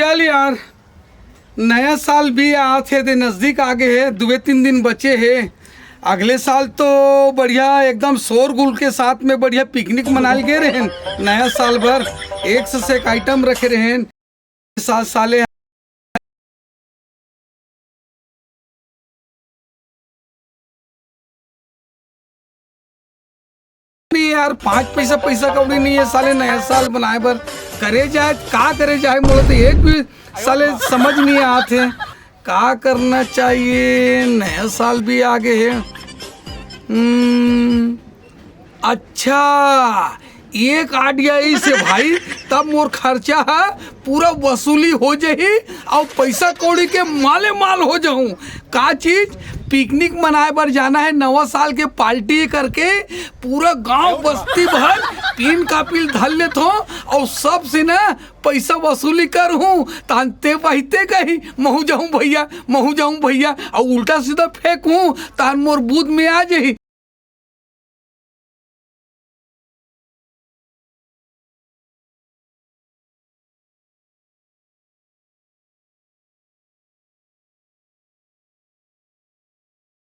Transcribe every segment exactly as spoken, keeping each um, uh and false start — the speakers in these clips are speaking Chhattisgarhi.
चल यार, नया साल भी आत हे, ते नजदीक आ गे हे, दुए तीन दिन बचे हे। अगले साल तो बढ़िया एकदम शोरगुल के साथ में बढ़िया पिकनिक मनाल गे रहेन। नया साल भर एक से एक आइटम रखे रहेन। साल साले नहीं यार, पाँच पैसा, पैसा कौड़ी नहीं है साले, नया साल बनाए बर। करे जाए का, करे जाए, मोला तो एक भी साले समझ नहीं आत हे। का करना चाहिए, नया साल भी आ गे हे। हम्म, अच्छा, एक आइडिया इसे भाई, तब मोर खर्चा ह पूरा वसूली हो जाही अउ पैसा कौड़ी के माले माल हो जाहूं। का चीज? पिकनिक मनाए बर जाना है, नवा साल के पार्टी करके पूरा गांव बस्ती भर पीन कापिल धर लेथो अउ सबसे ना पैसा वसूली करहूं। तान ते बहिते कही, "महू जाऊं भैया, महू जाऊं भैया," अउ उल्टा सीधा फेंकहूं, तान मोर बूथ में आ जाही।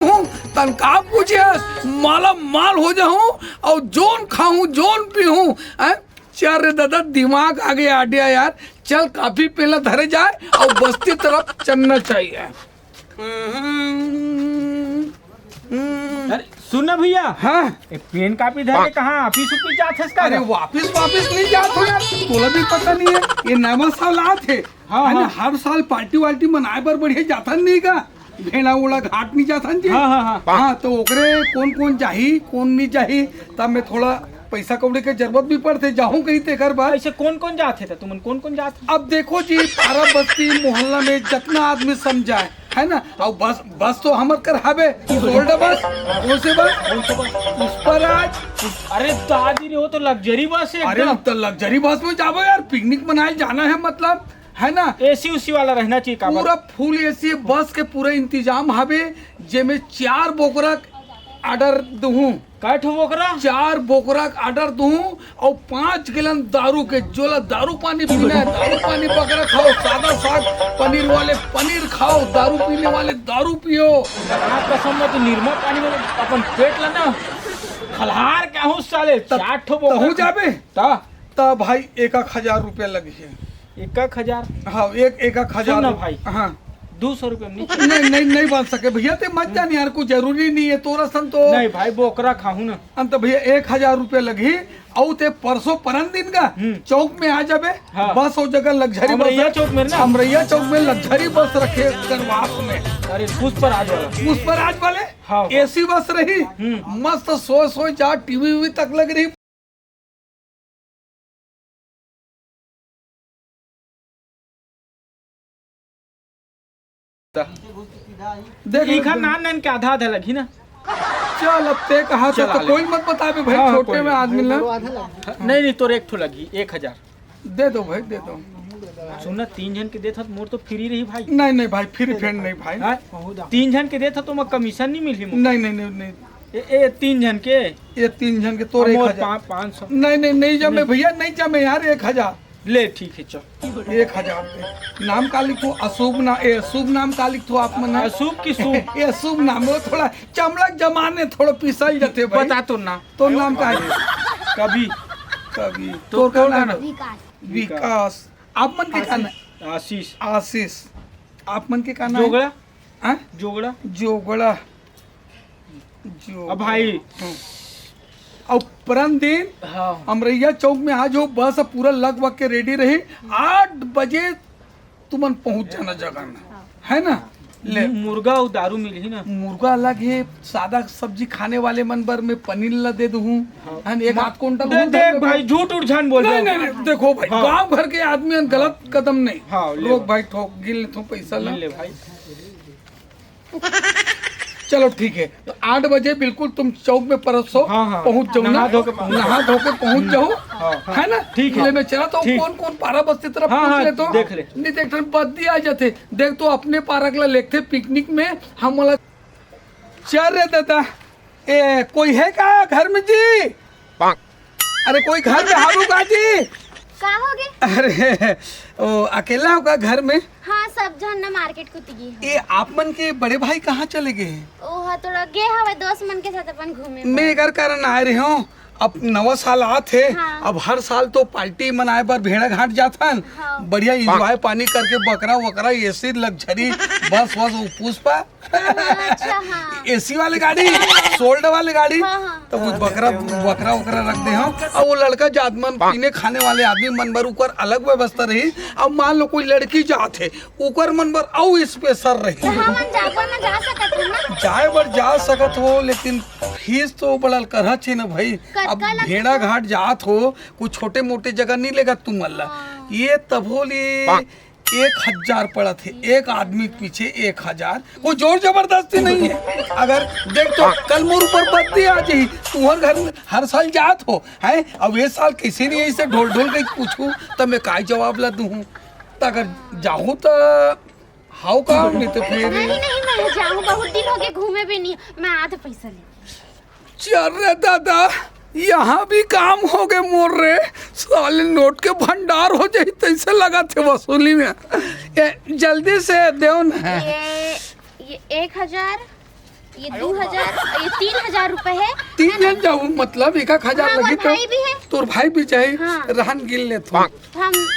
हूँ, तन का पूछे, माला माल हो जाऊं अउ जोन खाऊं, जोन पीऊं, हैं? चल रे दादा, दिमाग आ गया आइडिया यार। चल, काफी पीला धरे जाए अउ बस्ती तरफ चलना चाहिए। अरे सुन ना भैया, हाँ। ए पेन कापी धर के कहाँ ऑफिस उफिस जात हस का? अरे वापिस वापिस नहीं जात हो यार, तोला भी पता नहीं है, ये नवा साल आत हे। हाँ, है ना, हाँ। हर साल पार्टी वार्टी मनाए बर बढ़िया जाथन नहीं का, भेड़ा उड़ा घाट नहीं जाथन जी। हाँ, हाँ, हाँ। हाँ, तो ओकरे कौन कौन जाही, कौन नहीं जाही, तब मैं थोड़ा पैसा कौड़ी के जरूरत भी पड़थे, जाहूं कहीं तेकर बर। ऐसे कौन कौन जात हे त तुमन कौन कौन जात हे? अब देखो जी, पारा बस्ती मोहल्ला में जतना आदमी समझाए, है ना? अउ बस, बस तो हमर कर हवे, सोल्डा बस, कौन से बस? पुष्पराज। अरे दादी रे, वो तो लग्जरी बस है अरे एकदम। अब तो लग्जरी बस में जाबो यार, पिकनिक मनाए जाना है, मतलब, है ना? एसी उसी वाला रहना चाहिए काबर? पूरा फुल एसी बस के पूरा इंतजाम हवे, जेमे चार बोकरा ऑर्डर दूहूं। कै ठो बोकरा? चार बोकरा के ऑर्डर दूहूं अउ पाँच गैलन दारू के। जोला दारू पानी पीना है, दारू पानी बकरा खाओ, सादा साग पनीर वाले पनीर खाओ, दारू पीने वाले दारू पियो। हाँ, कसम में तो निरमा पानी में अपन पेट ला ना खलहार के आहूं साले। त-, चार ठो बोकरा तहूं जाबे? त? त भाई एक एक हजार रुपया लगही। एक एक हजार? हाँ, एक, एक एक हजार सुन ना रुपया। भाई। हाँ। दो सौ रुपया में नहीं। नहीं, नहीं, नहीं बन सके भैया, ते मत जान यार, कुछ जरूरी नहीं है तोरा सन तो। नहीं भाई, बोकरा खाहूं ना। अंत भैया एक हजार रुपया लगही, अउ ते परसों परन दिन का हम्म। चौक में आ जाबे, हाँ। बस हो जगह लग्जरी बस अमरैया है। चौक में ना? अमरैया चौक में लग्जरी बस रखे करवास में। अरे पुष्पराज वाला। पुष्पराज वाले? हाँ। एसी बस रही, हम्म। मस्त सोए सोए जा, टीवी वीवी तक लग रही। देख लो, इखर नान नान के आधा आधा लगही ना। चल, अब ते कहा चल, तो, आ ले। कोई मत बताबे भाई, हाँ, हाँ, छोटे कोई में नहीं। आदमी ला। नहीं, नहीं, तोर एक ठो लगही, एक हजार। दे दो भाई, दे दो। सुन ना, तीन झन के देत हस, मोर तो फ्री रही भाई। नहीं, नहीं भाई, फ्री फ्रेंड नहीं भाई। हाँ? तीन झन के देत हस, तो मैं कमीशन नहीं मिलही मोर। नहीं, नहीं, नहीं, नहीं। ए, ए, तीन झन के? ये तीन झन के तोर मोर एक हजार। पा-, पाँच सौ। नहीं, नहीं, नहीं जमे नहीं। भैया, नहीं जमे यार, एक हजार। ले, ठीक है, चल। एक हजार दे। नाम का लिखो? अशुभ ना-, ए, शुभ नाम का लिखो आप मन? अशुभ की शुभ? ये शुभ नाम है, थोड़ा चमलक जमाने, थोड़ा पिसल जाते भाई। बता तो ना। तो नाम का है? कवि। कवि। तो तोर का तोर का नाम नाम? है? विकास। विकास। आप मन के का नाम है? आशीष। आशीष। आप मन के का नाम है? जोगड़ा। हाँ? जोगड़ा। जोगड़ा। जो अब भाई। हाँ। अउ परन दिन हाँ। अमरैया चौक में आज हो, बस अब पूरा लग वग के रेडी रही। आठ बजे तुमन पहुंच जाना जगह में, है ना? ले। मु-, मुर्गा अउ दारू मिलही ना? मुर्गा अलग है, सादा सब्जी खाने वाले मन बर मैं पनीर ला दे दूहूं, हाँ। है ना? एक मा-, आध कुंटल दे, वो देख धर ले भाई, भाई। झूठ उठ झन बोल नहीं, रहे हो। नहीं, नहीं, देखो भाई, हाँ। गांव भर के आदमी गलत कदम नहीं, हाँ, ले रोक भाई। भाई, ठोक, गिन ले तू पैसा ला। गिन ले भाई। चलो ठीक है, तो आठ बजे बिल्कुल तुम चौक में परसो हाँ, हाँ। पहुंच जाओ ना। नहा धो के पहुंच जाओ। नहा धो के पहुंच जाओ, हाँ, हाँ। है ना? ठीक है। ले मैं चला तो ठीक। कौन कौन पारा बस्ती तरफ हाँ, पहुंच हाँ, ले तो देख ले। नहीं देख बद्दी आ जाते। देख तो अपने पारा ला लेते पिकनिक में हम वाला। चल रे दादा, ए कोई है का घर में जी? अरे कोई घर में हारू का जी? का होगे? अरे, ओ अकेला हो का घर में? हाँ, सब झन ना मार्केट कुती गे हे। ए, आप मन के बड़े भाई कहाँ चले गे हे? ओ हा थोड़ा गे हवे दोस्त मन के साथ अपन घूमे मैं बर। एकर कारण आए रहे हूँ, अब नवा साल आत हे, हाँ। अब हर साल तो पार्टी मनाए बर भेड़ाघाट जाथन, हाँ। बढ़िया एंजॉय पानी करके बकरा वकरा एसी लग्जरी बस वस वो पुष्पा अच्छा, हाँ। एसी वाले गाड़ी, सोल्ड वाले गाड़ी, हाँ, हाँ। तो वो बकरा, बकरा वकरा रख दे हम। अब वो लड़का जात मन पीने खाने वाले आदमी मन बर उकर अलग व्यवस्था रही। अब मान लो कोई लड़की जात हे, उकर मन बर अउ स्पेशल रही। तो हमन जाए बर ना जा सकत हन ना? जाए बर जा सकत हो, लेकिन फीस तो बड़ा करहा छे ना भाई। कतका अब लगथे? भेड़ाघाट जात हो, कुछ छोटे मोटे जगह नहीं लेगा तुम मन ला। हाँ। ये तभो ले एक हजार पड़त हे, एक आदमी के पीछे एक हजार। कोई जोर जबरदस्ती नहीं है। अगर देख तो कल मोर ऊपर बत्ती आ जाही, तुहर घर में हर साल जात हो, हैं? अब ये साल किसी ने इसे ढोल ढोल के पूछू, तो मैं काय जवाब ला दूँ? तो अगर जाहूँ तो हाउ काम नहीं तो फिर। नहीं, नहीं, मैं जाहूँ, बहुत दिन हो गए घूमे भी नहीं, मैं आधा पैसा ले। अरे दादा, यहाँ भी काम हो गए मोर रे, साले नोट के भंडार हो जाई तैसे लगा थे वसूली में। ए, जल्दी से देव ना। ये, ये एक हजार, ये दो हजार, ये तीन हजार रुपए है। तीन जन जाऊ, मतलब एक एक हजार हाँ, लगी तो भाई भी है। तोर भाई भी चाही, हाँ। रहन गिन ले तू। हम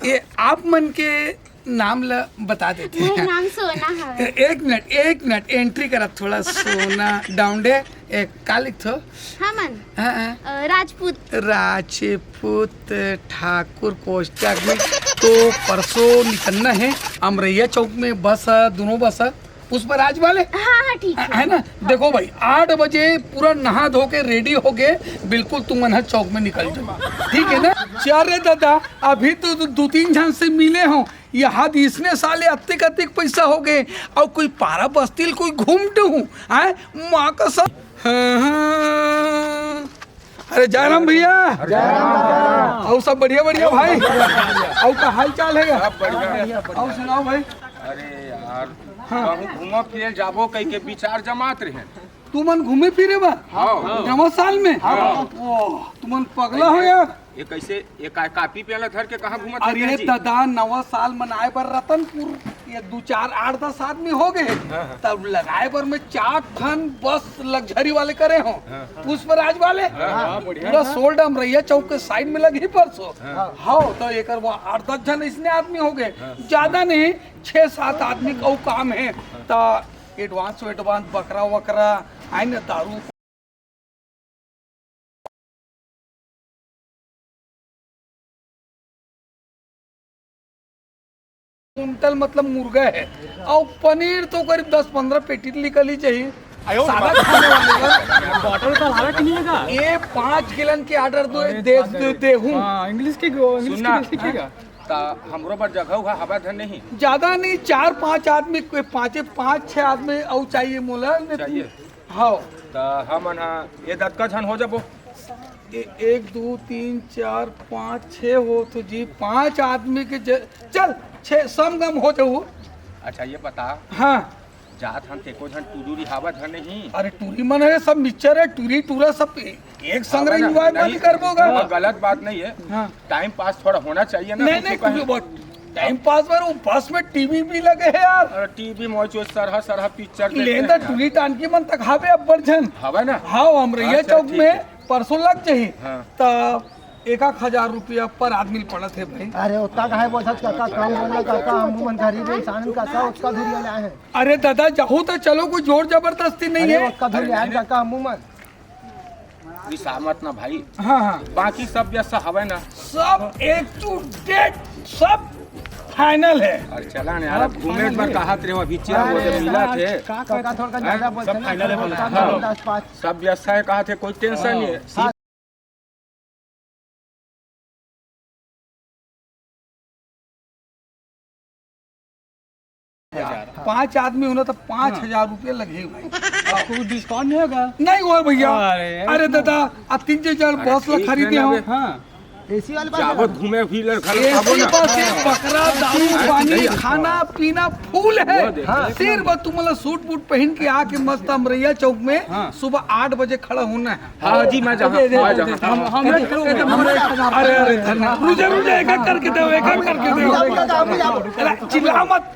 ये आप मन के नाम ला बता देते हैं। मेरा नाम सोना है। ए-, एक मिनट, एक मिनट, एंट्री करत थोड़ा सोना डाउन डे। एक का लिखथो? हमन? हाँ, हाँ। अ, राजपूत। राजपूत ठाकुर कोष्ठक में तो परसों निकलना है अमरैया चौक में बस, दोनों बस। पुष्पराज वाले? हाँ, हाँ, ठीक है। है ना? देखो भाई, आठ बजे पूरा नहा धो के रेडी हो के बिल्कुल तुम मन ह चौक में निकल जाओ, ठीक है ना? अरे दादा, अभी तो दू तीन झन से मिले हो, यहाँ इसने साले अतिक अतिक पैसा हो गए, और कोई पारा बस्ती ल कोई घूम डूहूँ, हैं? माँ कसम। हाँ, हाँ। अरे जयराम भैया। जयराम दादा। और सब बढ़िया बढ़िया भाई? और का हाल चाल है? सब बढ़िया। और सुनाओ भाई। अरे यार, हाँ। कहूँ घूमा फिरे जाबो कह के विचार जमात रहे। तुमन घूमे फिरे बा? हाँ। नवा साल में? हाँ। ओ, तुमन पगला हो यार। ये कैसे, ये का-, कापी पेला धर के कहाँ घूमत है अरे जी? दादा, नवा साल मनाए बर रतनपुर ये दू चार, आठ दस आदमी हो गए। हाँ, हाँ। तब लगाए बर में चार ठन बस लग्जरी वाले करे हो। हाँ। पुष्पराज वाले। हाँ, हाँ, बढ़िया। पूरा सोल्ड अमरैया चौक के साइड में लगी परसों। हाँ। हाँ, तो एकर वो आठ दस झन इसने आदमी हो गए। हाँ। ज्यादा नहीं, छह सात आदमी का वो काम है। हाँ। तो एडवांस, एडवांस बकरा वकरा, आए न दारू। कुंटल मतलब मुर्गा है, और पनीर तो करीब दस पन्द्रह पेटी निकल ही चाहिए। आयो सादा बाप। खाने वाले का। बॉटल का लावे कि नहीं है का? ये पाँच गैलन के ऑर्डर दो, अरे दे, सादा। दे, दे हूँ। हाँ, इंग्लिश के, इंग्लिश सुनना। के लिखेगा। ता हमरो बर जगह हुआ हवा धन नहीं। ज्यादा नहीं, चार पाँच आदमी, कोई पाँचे, पाँच छह आदमी और चाहिए मोला, नहीं चाहिए। हाँ। त हमन ह ए दतका झन हो जबो। ए-, एक, दू, तीन, चार, पाँच, छः हो तो जी, पाँच आदमी के ज-, चल, छः सम गम हो जाऊ। अच्छा, ये बता। हाँ। जात हन तेको झन टूरी हावा झन नहीं। अरे, टूरी मन है, सब मिक्सचर है, टूरी टूरा सब ए-, एक संग हाँ, ना, एंजॉय नहीं, नहीं करबो गा। वो गलत बात नहीं है। हाँ। टाइम पास थोड़ा होना चाहिए ना, नहीं, कुछ नहीं, कहीं। कुछ बहुत टाइम पास बर वो बस में टीवी भी लगे है यार। अरे टीवी में जो सरहा सरहा पिक्चर देखते लेंदा हैं यार। टूरी टानकी मन तक हावे अब्बड़ झन। हवे ना? हाँ, अमरैया अच्छा, चौक ठीक में है। परसों लग जाही। हाँ। त एक एक हजार रुपया पर आदमी पड़त है भाई। अरे उतना काहे बोलत काका, कम बोलना काका, हम मन गरीब इंसान काका, उतना दूर ले आए हैं। अरे दादा, जाहू तो चलो, कोई जोर जबरदस्ती नहीं अरे है। उतना दूर ले आए काका, हम मन। विसामत ना भाई। हाँ, हाँ। बाकी सब व्यवस्था हवे ना? सब A to Z, sub final है। अरे चला ना यार, अब घूमे एक बार कहा थे, अभी चेयर वो हाँ, मिला हाँ, थे। का, का, का, थोड़ा हैं? ज्यादा बोलते सब ना, फाइनल है बोला। हाँ। दस पाँच। सब व्यवस्था है, कहा थे, कोई टेंशन नहीं है। हाँ। पाँच आदमी होना तो पाँच हजार रुपये लगे भाई। आपको कुछ डिस्काउंट नहीं होगा? नहीं हुआ भैया। अरे। अरे दादा, आ तीन चार हजार बस ला खरीदे हो। हाँ। एसी वाले बस जावत घूमे फिर लड़का लोग एसी खाबो ना। बस है, बकरा, दारू, हाँ, पानी, भैया। खाना पीना फुल है। वो देखो। हाँ। सिर्फ तुमन ला सूट बूट पहन के आके मस्त अमरैया चौक में हाँ। सुबह आठ बजे खड़ा होना है। हाँ जी, मैं जहाँ, दे, दे, मैं दे, जहाँ। दे, हम, हम, अरे, अरे, धन्यवाद। रुझे, रुझे, एक एक करके दो, एक एक करके दो। चिल्ला मत।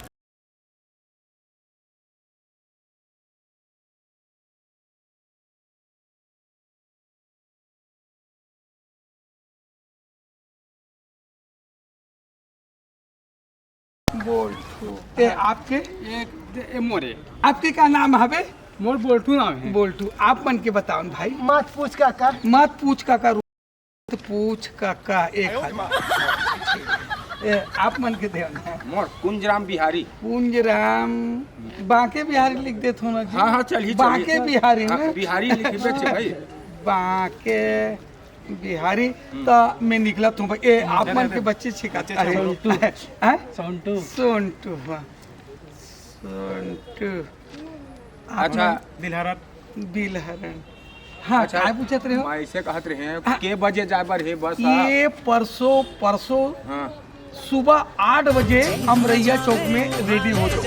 बोल्टू। ए, आपके? ए, ए, मोरे। आपके का नाम हवे? मोर बोल्टू नाम है। बोल्टू। आप मन के बताओ भाई। मत पूछ काका। मत पूछ काका। तो पूछ काका एक हजार। ए, आप मन के देव ना। मोर कुंजराम बिहारी। कुंजराम बांके बिहारी लिख देत हो ना जी। हाँ, हाँ, चलही, चलही। बांके बिहारी हाँ, ना? बिहारी लिखबे छे भाई। बांके बिहारी। हम्म। तो मैं निकलत हूँ भाई। ए, आप मन के बच्चे छिका। अरे, सोनटू। हैं? सोनटू। सोनटू, हाँ। सोनटू। अच्छा। आप मन बिलहरन। हाँ, अच्छा, काय पूछत रहे हो? मैं ऐसे कहत रहे हैं, हाँ। के बजे जाए बर हे बस? ये परसों, परसों हाँ। सुबह आठ बजे अमरैया चौक में रेडी हो जाओ।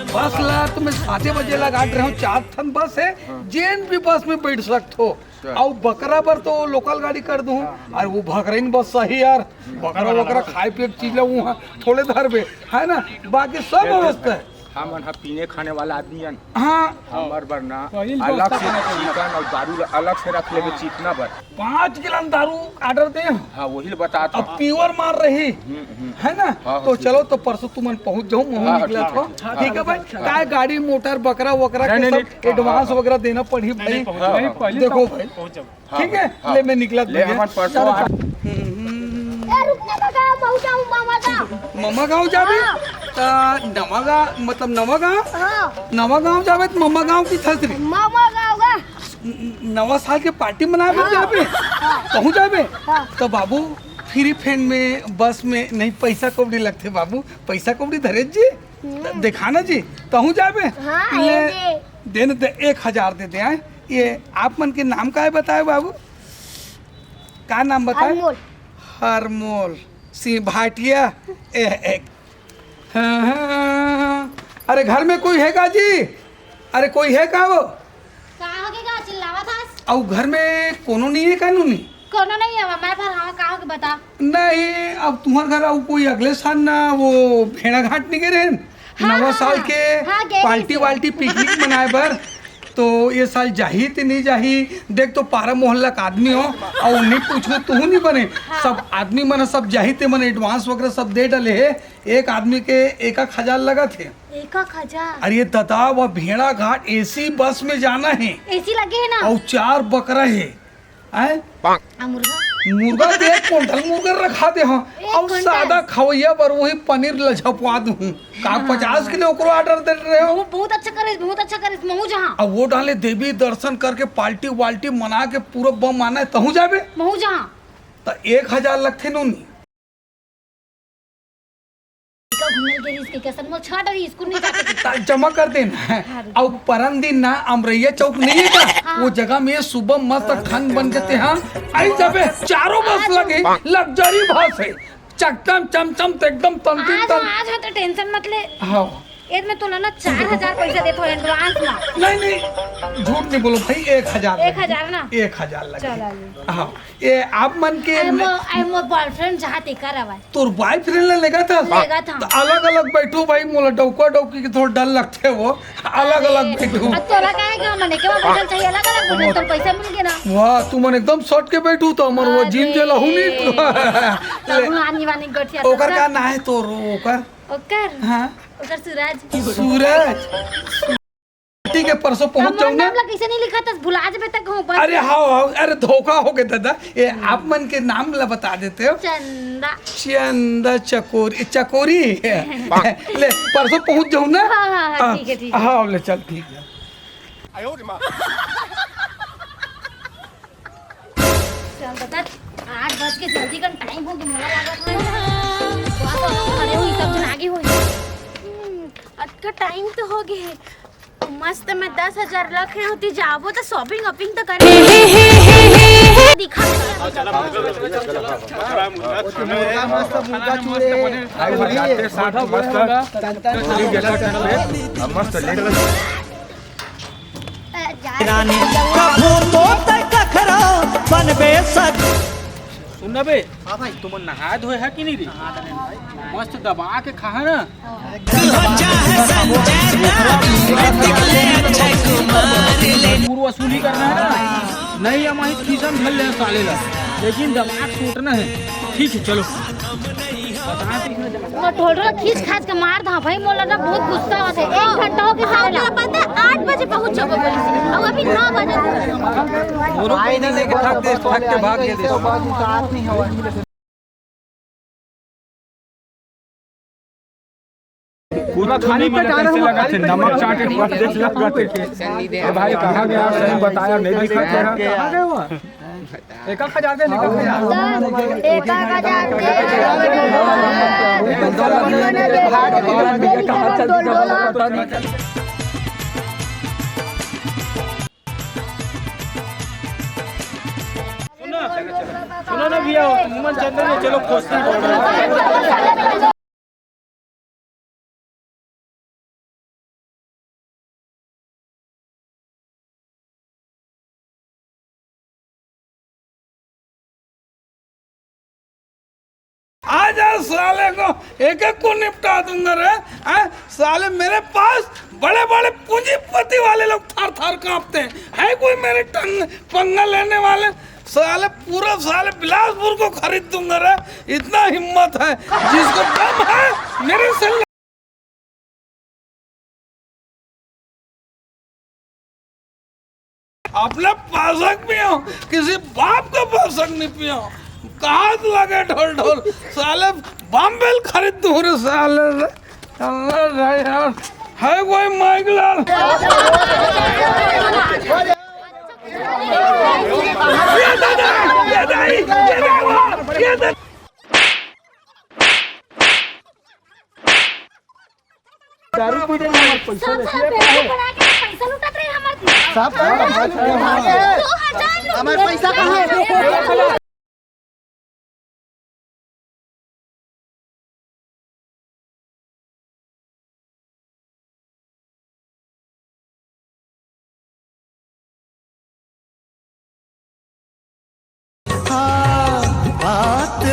बस ला तो मैं साते बजे लगा रहे हूँ, चार ठन बस है, हाँ। जेन भी बस में बैठ सकत हो। अच्छा। अउ बकरा बर तो लोकल गाड़ी कर दूँ, हाँ। अउ वो भकरइन बस सही यार, बकरा वकरा खाए पिए के चीज ला उहाँ थोड़े धरबे, है ना, बाकी सब व्यवस्था है। हमन ह पीने खाने वाला आदमी हन। हाँ। हमर बर ना वही अलग से व्यवस्था करना पड़ेगा। चिकन अउ दारू ला अलग से रख लेबे, हाँ। चिकना बर। पाँच गैलन दारू order दे। हाँ, वही ल बतात अब हूँ। Pure मार रही। हम्म, हम्म। है ना? हाँ, हाँ, तो ठीक चलो, है। तो परसों तुमन पहुँच जाओ, महूँ हाँ, हाँ, निकलत ठीक हो। है, ठीक है। ठीक है भाई? हाँ। काय गाड़ी मोटर बकरा वकरा नहीं, के नहीं, सब नहीं। Advance हाँ, हाँ। वगैरह देना पड़ी नहीं, भाई। नहीं, पहुँच जाओ। हाँ, नहीं, हाँ। पहले देखो तब भाई। पहुँच जाओ। हाँ, ठीक है? हाँ। ले मैं निकलत ले भैया। हमन परसों चलो। आ- हम्म। ए, रुक ना काका, पहुँचाऊँ मामा का। मामा गाँव जाबे? हाँ। त नवा गाँव, मतलब नवा गाँव? हाँ। नवा गाँव जाबे त मामा गाँव की थसरी? मामा गाँव का। न-, नवा साल के party मनाए बर हाँ। जाबे? हाँ। कहूँ जाबे? हाँ। त बाबू, free fund में, बस में, नहीं, पैसा कौड़ी लगथे बाबू, पैसा कौड़ी धरे जी। हम्म। द-, देखा ना जी, तहूँ जाबे? हाँ, ले, ये दे। दे न दे, एक हजार दे दे, आय। ये आप मन के नाम का है बताए बाबू? का नाम बताए? हरमोल। हरमोल सिंह भाटिया। ए, ए, हाँ, हाँ, हाँ, हाँ। अरे घर में कोई है का जी? अरे कोई है का वो? का होगे, का चिल्लावत हस? अउ घर में कोनो नहीं है का नूनी? कोनो नहीं है, मैं भर हाँ, का होगे बता। नहीं, अब तुम्हर घर अउ कोई अगले साल ना वो भेड़ाघाट नहीं गे रहेन? हाँ, नवा हाँ, साल हाँ। के हाँ, गे party रहिस। Party picnic मनाए बर। तो ये साल जाही ते नहीं जाही, देख तो पारा मोहल्ला का आदमी हो, अउ नहीं पूछो तुहू नहीं बने। हाँ। सब आदमी मन सब जाही ते मन advance वगैरह सब दे डले हे, एक आदमी के एक एक हजार लगत हे। एक एक हजार? अरे दादा, वो भेड़ाघाट AC बस में जाना है। AC लगे है ना? अउ चार बकरा है। हैं? आ मुर्गा? मुर्गा तो एक कुंटल मुर्गा रखा दे, हाँ। एक अउ कुंटल? सादा खवैया बर वही पनीर ल झपवा दूँ। का हाँ। पचास किलो ओकरो order दे रहे हो? बहुत, बहुत अच्छा करिस, बहुत अच्छा करिस, महूँ जहाँ। अब वो डाले देवी दर्शन करके party वाल्टी मना के पूरा बम आना है, तहूँ जाबे? महूँ जहाँ। त एक हजार लगथे नूनी। का घूमे के रिस के कैसन मोर छा डरी स्कूल नहीं जाते। त जमा कर देना। हाँ, रुक। अउ परन दिन ना अमरैया चौक नहीं है का? हाँ। वो जगह में सुबह मस्त ठंड बन के तेहा आई जाबे, चारों बस आज लगे, luxury बस है, चकचम चमचम तो एकदम तंतीन आज, तन। आज हो तो tension मत ले। हाँ। ए में तोला ना चार हजार पैसा देत हो advance में। नहीं, नहीं, झूठ नहीं बोलो भाई, एक हजार एक हजार ना? एक हजार लगे। चल, आ ले। हाँ। ये आप मन के I am a, I am a boyfriend जहाँ तेकर आवाज। तोर boyfriend ला लेगत हस? लेगत हँव। त अलग-अलग बैठो भाई, मोला डौका डौकी के थोड़ा डर लगथे वो। अलग-अलग अरे, बैठो। अब तोला काहे का मने के बैठना चाहिए, अलग-अलग बैठना, तोर पैसा मिल गया ना। वाह, तुमन एकदम सट के बैठो त हमर वो अरे, जिम जे लहू नहीं। तब ले। आनी वानी गठिया ओकर तब का ना। ना है तोर ओकर? ओकर? हाँ। ओकर सूरज। सूरज। ठीक है, परसों पहुंच अब मोर जाऊं ना। नाम ला कैसे नहीं लिखा था, भुला जबे तक हूँ बस। अरे हाँ, हाँ, अरे धोखा हो गया दादा। ये आप मन के नाम ला बता देते हो। चंदा। चंदा चकोरी, चकोरी। ले, परसों पहुंच जाऊं ना। हाँ, हाँ, हाँ, हाँ, ठीक है, ठीक है। हाँ, ले चल, ठीक है। चल दादा, आठ बज के जल्दी कन टाइम हो गया, मोला लागत है। वहाँ तो खड़े हुई, सब जन आगे हुई। हम्म, अतका टाइम तो हो गया है। मस्त में दस हजार रखे होती, जाबो तो shopping वॉपिंग तो करे। दिखा। मुर्गा मस्त, मुर्गा चूड़े। आज वहाँ जाते साथ मस्त। तन तन। मस्त लेट। रानी, कभू तो तय कखरा बनबे सक। सुन ना बे। हाँ भाई। तुम नहाए धोए है कि नहीं रे? मस्त दबा के खा ना। पूर्व वसूली करना है ना। नहीं, हम वहीं खीसा में धर ले साले ला, लेकिन दबा के सूटना है। ठीक है, चलो। बता तो इसमें जा- मैं ठोडो खींच खाच के मार दा भाई, मोला ना बहुत गुस्सा होते। एक घंटा हो गया साले ला। पता है, आठ बजे पहुंच जाबो पुलिस, अब अभी नौ बजे। दोनों को नहीं लेके भाग दे, भाग के भाग गए। पूरा खाली पे जा रहे हो, नमक चाट के बस देख लग गए। ए भाई, कहाँ गया? सही बताया, नहीं दिखा तेरा। कहाँ गए हो? एक एक हजार दे, निकल के जा। एक एक हजार दे। सुनो, सुनो ना भैया, तुम मन चंदन में चलो, खोजते हैं। आ जा साले को, एक एक को निपटा दूंगा रे। हैं? साले, मेरे पास बड़े बड़े पूंजीपति वाले लोग थर थर कांपते हैं। है कोई मेरे टंग पंगा लेने वाले? साले, पूरा साले बिलासपुर को खरीद दूंगा रे। इतना हिम्मत है, जिसको दम है मेरे से। अपने पासक पियो, किसी बाप का पासक नहीं पियो। कहाँ से लगे ढोल ढोल, साले बम्बेल खरीद दूं रे साले रे। अल्लाह रे यार, है कोई माइक लाल? ये दादा, ये दाई, ये दादा, ये दादा। दारू पी रहे हैं, हमारे पैसा सब लेके सब बेवकूफ बना के पैसा लूटत रहे हमारे। सब पैसा लूट के भागे। दो हजार लूट हमारे पैसा कहाँ है?